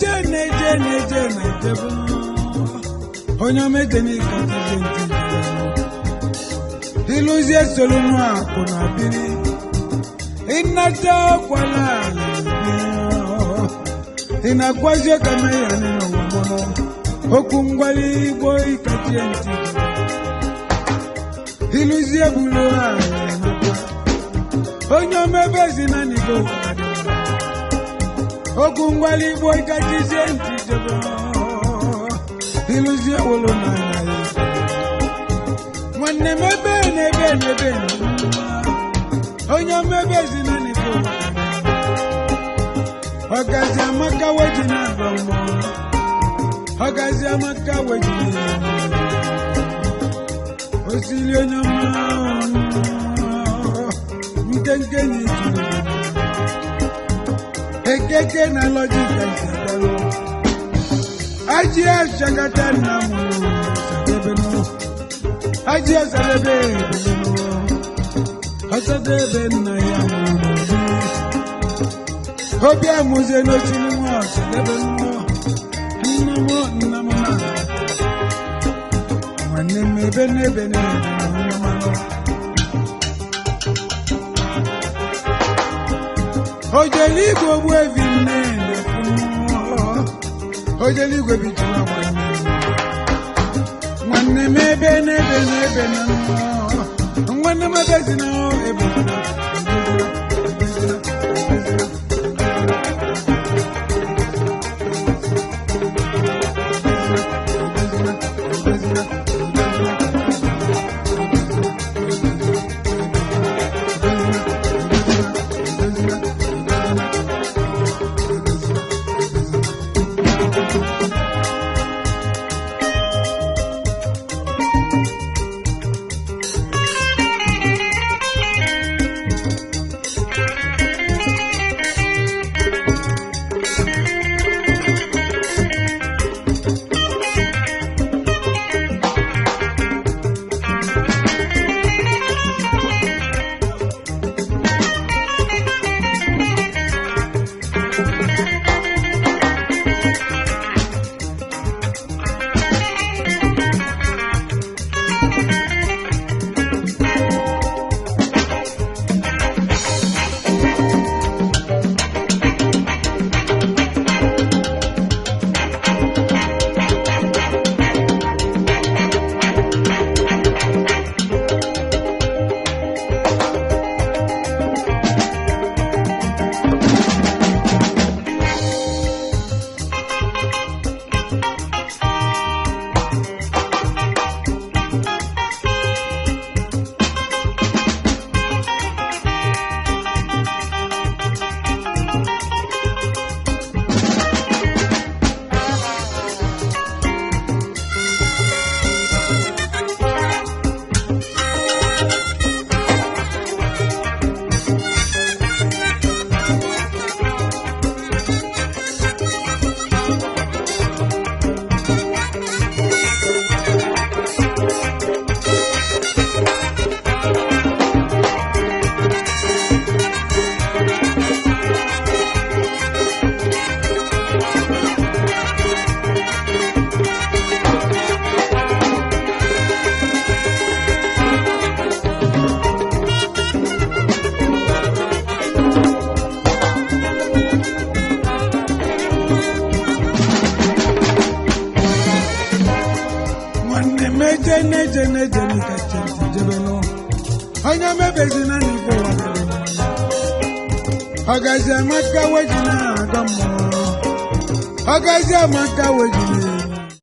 Eje na-eje na-eje na-ejebe onye omeje n'ịkọtazi ntị ịlụzie solunu akụ na biri ịnata ọkwala ị na-akwazi ka meya n'ụwa mụnụ okwu ngwali igbo ịkachie ntị ịlụzie bulu onye omebe ezi na n'igo okwu ngwali igbo ịkachizie ntị jebe ịlụzie wolo n'anya ya nwanne m ebe na ebe na ebe na onye omebe ezi na n'igo ọgazi amaka weji na-agba mmụọ ọgazi amaka weji osili onye ọma nkenke na ijuru ekeke na lọjika nsekpọrọ aji achakata nna m sadebenu aji asadebe ebelenu ọsadebe nna ya mụrụ obi amụzie n'osiri nwa ọsadebe nnọọ nna m nna m na nwanne m ebe n'ebe n'ebe na nwa m ojeligwe ogbu evi nne ojeligwe bijila nwanne nwanne m ebe n'ebe n'ebe na nwanne m ebe si na ebe nwanne m eje na-eje na-eje n'ịka chente jebelu onye mebezi na n'ife ụwa dịrị mma. Ọgazi amaka weji na-aga mmụọ ọgazi amaka weji